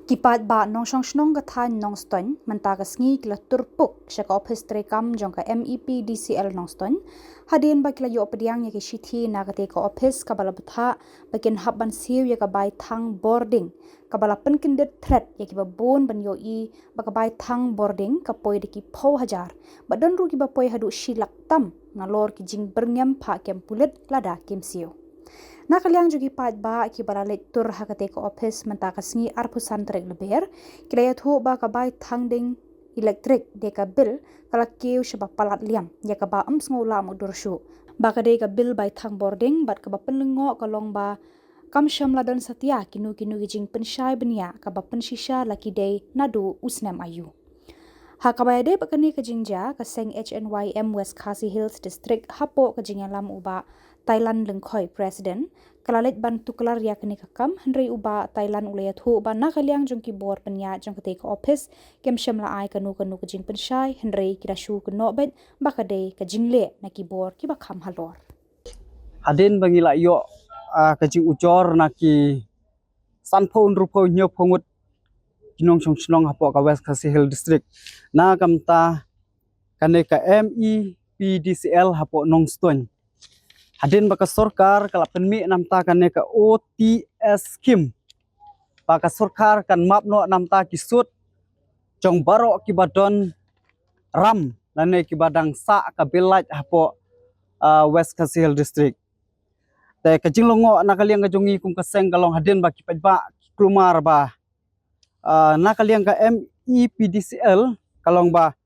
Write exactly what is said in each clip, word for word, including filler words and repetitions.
Ki paidbah nongshong shnong ka thaiñ Nongstoiñ mynta ka sngi ki la tur puk sha ka ophis treikam jong ka M E P D C L Nongstoiñ, hadien ba ki la ïoh pdiang ïa ki shithi na kata ka ophis kaba la bthah ba kin hap ban siew ïa ka bai thang bording, kaba la pynkyndit thret ïa kiba bun ban ïohi ba ka bai thang bording ka poi da ki phew hajar, ba don ruh kiba poi haduh shi lak tam nalor ki jingbyrngem phah kem pulit lada kim siew. Na ka liang jong ki paidbah kiba la leit tur ha kata ka ophis mynta ka sngi arphew san tarik Lber, ki la ïathuh ba ka bai thang ding elektrik dei ka bil ka la kiew shaba palat liam ïa kaba ym sngew lah mutdur shuh, ba ka dei ka bil bai thang bording bad kaba pynlyngngoh ka long ba kam shym la don satia kino kino ki jingpynshai bniah kaba pynshisha la ki dei naduh u snem aïu. Ha kaba ïadei bad kane ka jingjia, ka seng H N Y M West Khasi Hills District hapoh ka jingïalam u Bah Thailand Lyngkhoi, President, ka la leit ban tuklar ïa kane ka kam, hynrei u Bah Thailand u la ïathuh ba na ka liang jong ki bor pynïaid jong kata ka ophis kim shym la ai kano kano ka jingpynshai, hynrei ki la shu kynnoh beit ba ka dei ka jingleh na ki bor kiba kham halor. Hadien ba ngi la ïoh, ah, ka jingujor na ki sanphew, hynriewphew, hynñiewphew ngut ki nongshong shnong hapoh ka West Khasi Hills District na ka bynta kane ka M E P D C L hapoh Nongstoiñ. Hadien ba ka sorkar ka la pynmih na ka bynta kane ka O T S scheme, ba ka sorkar kan map noh na ka bynta ki suit jong baroh kiba don ram lane kiba dang sah ka bill light hapoh, ah, West Khasi Hills District. Te ka jinglyngngoh na ka liang ka jong ngi kum ka seng ka long hadien ba ki paidbah ki kulmar ba, ah, na ka liang ka M E P D C L ka long ba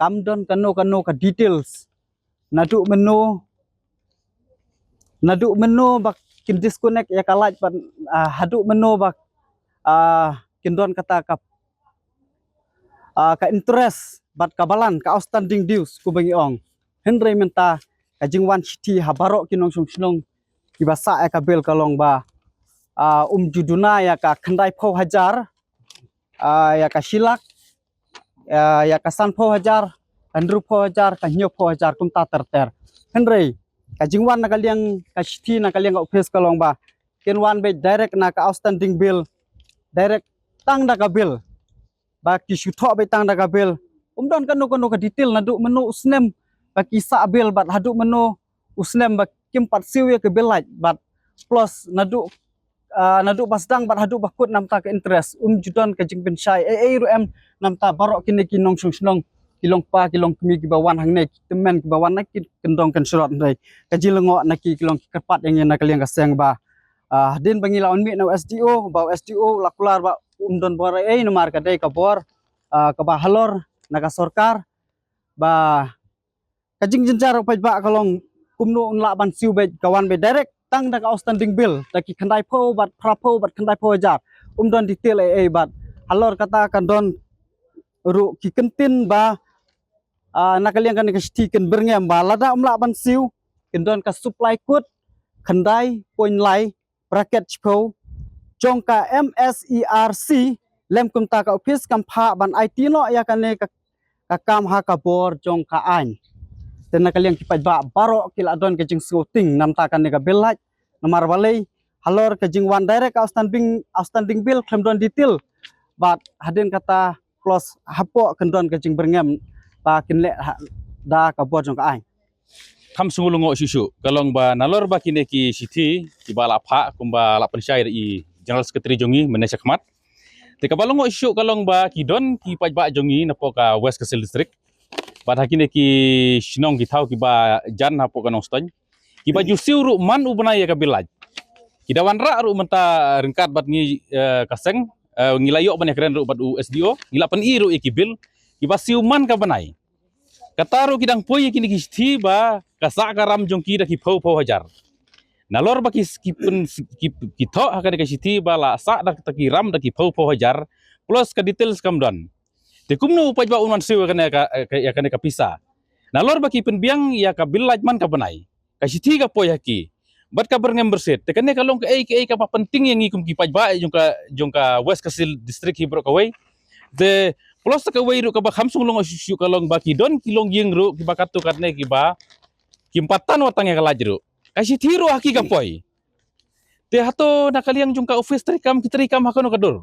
kam don kano kano ka details, naduh mynno, naduh mynno ba kin disconnect ïa ka light bad, ah, haduh mynno ba, ah, kin don kata ka, ah, ka interest bad ka balan, ka outstanding dues kumba ngi ong. Hynrei mynta ka jingwan shithi ha baroh ki nongshong shnong kiba sah ïa ka bill ka long ba, ah, um ju duna ïa ka khyndaiphew hajar, ah, ïa ka shi lak, ah, ïa ka sanphew hajar, hynriewphew hajar, ka hynñiewphew hajar, kumta ter ter. Hynrei ka jingwan na ka liang ka shithi na ka liang ka ophis ka long ba kin wan beit direct na ka outstanding bill, direct tang da ka bill. Ba ki shu thoh beit tang da ka bill, um don kano kano ka detail naduh mynno u snem ba ki sah bill bad haduh mynno u snem ba kim pat siew ïa ka bill light bad plus naduh, ah, naduh ba sdang bad haduh ba kut na ka bynta ka interest, um ju don ka jingpynshai ei ei ruh em na ka bynta baroh kine ki nongshong shnong, ki longpa ki longkmie kiba wan hangne, ki tymmen kiba wan na ki kyndong kynshrot. Hynrei ka jinglyngngoh na ki ki long ki kyrpad ïa ngi na ka liang ka seng ba, ah, hadien ba ngi la wan mih na u S D O, ba u S D O u la kular ba um don bor ei ei namar ka dei ka bor, ah, kaba halor na ka sorkar, ba ka jingjynjar u paidbah ka long kumno un lah ban siew beit, ka wan beit direct tang da ka outstanding bill, da ki khyndaiphew bad phraphew bad khyndaiphew hajar, um don detail ei ei bad halor kata kan don ruh ki kyntien ba, ah, na ka liang kane ka shithi kin byrngem ba lada um lah ban siew, kin don ka supply code khyndai point lai bracket shiphew jong ka M S E R C, lem kumta ka ophis kam phah ban aiti noh ïa kane ka, ka kam ha ka bor jong ka aiñ. Te na ka liang ki paidbah baroh ki la don ka jingsngewtieng na ka bynta kane ka bill light, namar balei halor ka jingwan direct ka outstanding, outstanding bill khlem don detail, bad hadien kata plus hapoh kan don ka jingbyrngem ba kin leh ha, da ka bor jong ka aiñ. Kham sngewlyngngoh shuh shuh ka long ba nalor ba kine ki shithi kiba la phah kumba la pynshai da i General Secretary jong ngi mynne shakhmat. Te kaba lyngngoh shuh shuh ka long ba ki don ki paidbah jong ngi napoh ka West Khasi Hills District, bad ha kine ki shnong ki thaw kiba jan hapoh ka Nongstoiñ, kiba ju siew ruh man u bnai ïa ka bill light. Ki da wanrah ruh mynta ryngkat bad ngi, eh, ka seng, eh, ngi la ïoh ban ïakren ruh bad u S D O, ngi la pyni ruh ïa ki bill kiba siew man ka bnai. Kata ruh ki dang poi ïa kine ki shithi ba ka sah ka ram jong ki da ki phew phew hajar. Nalor ba ki, ki pyn, ki, ki thoh ha kane ka shithi ba la sah da ki ram da ki phew phew hajar plus ka details kam don. Te kumno u paidbah un wan siew ïa kane ka, ka, ïa kane ka pisa? Nalor ba ki pynbiang ïa ka bill light man ka bnai, ka shithi ka poi ha ki, bad ka byrngem byrsit. Te kane ka long kaei kaei kaba pyntieng ïa ngi kum ki paidbah jong ka, jong ka West Khasi Hills District hi baroh kawei. Te plus kawei ruh kaba kham sngewlyngngoh shuh shuh ka long ba ki don ki longïing ruh kiba katto katne kiba kim pat tan wat tang ïa ka light ruh. Ka shithi ruh ha ki ka poi. Te hato na ka liang jong ka ophis treikam ki treikam ha kano ka dur?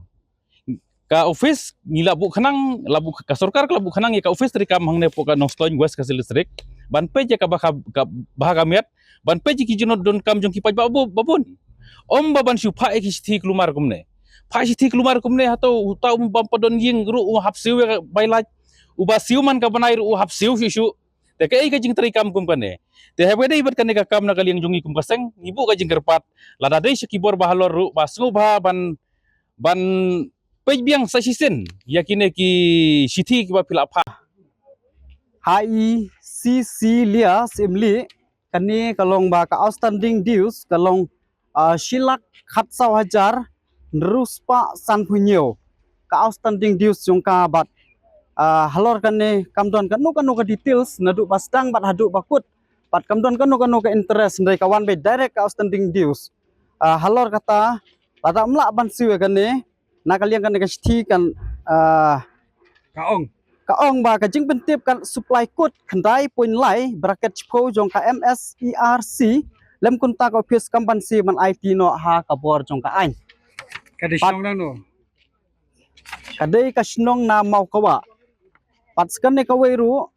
Ka office ngi la buh khnang, la buh, ka sorkar ka la buh khnang ïa ka office treikam hangne hapoh ka Nongstoiñ, West Khasi Hills District, ban peit ïa ka bha ka, ka bha ka miat, ban peit ïa ki jingdonkam jong ki paidbah ba bun. Ym ba ban shu phah ïa ki shithi kulmar kumne. Phah shithi kulmar kumne, hato uta u bym pat don ïing ruh u hap siew ïa ka bai lait. Uba siew man ka bnai ruh u hap siew shuh shuh. Te kaei ka jingtreikam kum kane? Te haba dei bad kane ka kam na ka liang jong ngi kum ka seng, ngi buh ka jingkyrpad, lada dei sha ki bor ba halor ruh ba sngewbha ban, ban peit biang sa shisien ïa kine ki shithi kiba phi la phah. Ha i C C Lia Sim Li, kane ka long ba ka outstanding dues ka long, ah, shi lak khatsaw hajar hynriew spah sanphew hynñiew. Ka outstanding dues jong ka bad, ah, halor kane kam don kano kano ka details naduh ba sdang bad haduh ba kut. Bad kam don kano kano ka interest, hynrei ka wan beit direct ka outstanding dues. Ah, halor kata, lada ym lah ban siew ïa kane, na ka liang kane ka shithi kan, ah, ka ong, ka ong ba ka jingpyntip kan supply code khyndai point lai bracket shiphew jong ka M S E R C lem kumta ka office kam ban siew ban aiti noh ha ka bor jong ka aiñ. Ka dei shnong nangno? Ka dei ka shnong na Mawkawah. Pat sa kane kawei ruh,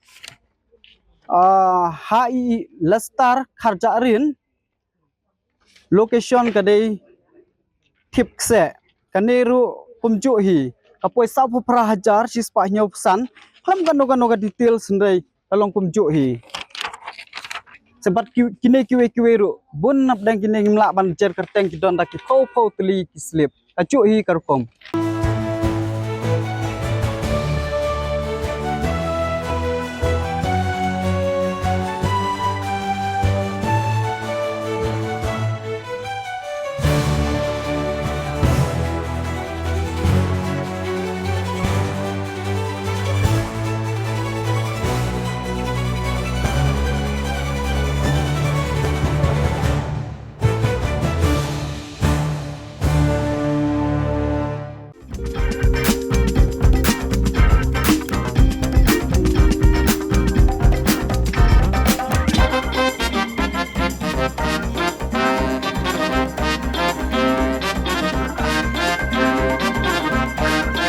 ah, ha i Lester Kharjahrin, location ka dei Thipkseh. Kane ruh kumjuh hi, ka poi sawphew phra hajar shispah hynñiewphew san. Khlem kano kano ka details, hynrei ka long kumjuh hi. Sa bad ki, kine kiwei kiwei ruh bun, napdeng kine ngim lah ban jer kyrteng, ki don da ki phew phew tylli ki slip. Kajuh hi ka rukom.